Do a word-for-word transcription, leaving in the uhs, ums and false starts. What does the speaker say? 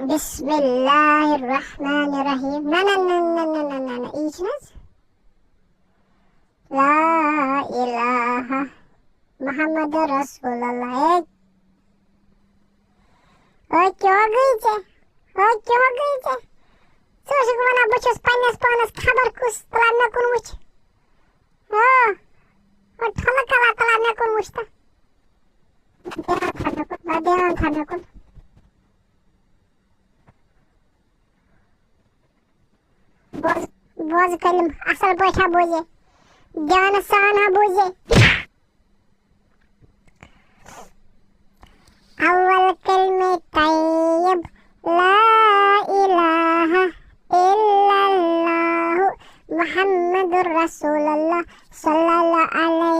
بسم اللہ الرحمن الرحیم۔ نہ، نہ، نہ، نہ، نہ، نہ، نہ، نہ، یی چھُنہٕ حظ؟ لا الہ محمد رسول اللہ۔ اے، اے، کیٛاہ گٔے ژےٚ؟ اے، کیٛاہ گٔے ژےٚ؟ ژٕ اوسُکھ وَنان، بہٕ چھُس پنٛنِس پانَس خبر کُس، تَلہ مےٚ کُن وٕچھ۔ آ، وۄنۍ ٹھۄلہٕ کَلہ تَلہ مےٚ کُن وٕچھ تہٕ۔ دھیان تھاو مےٚ کُن، دھیان تھاو مےٚ کُن۔ بوز، بوز کلم، اصل پٲٹھۍ ہا بوزے، دیانہٕ سان ہا بوزے۔ اول کلمہ طیب، لا الہ الا اللہ محمد رسول اللہ صلی اللہ علیہ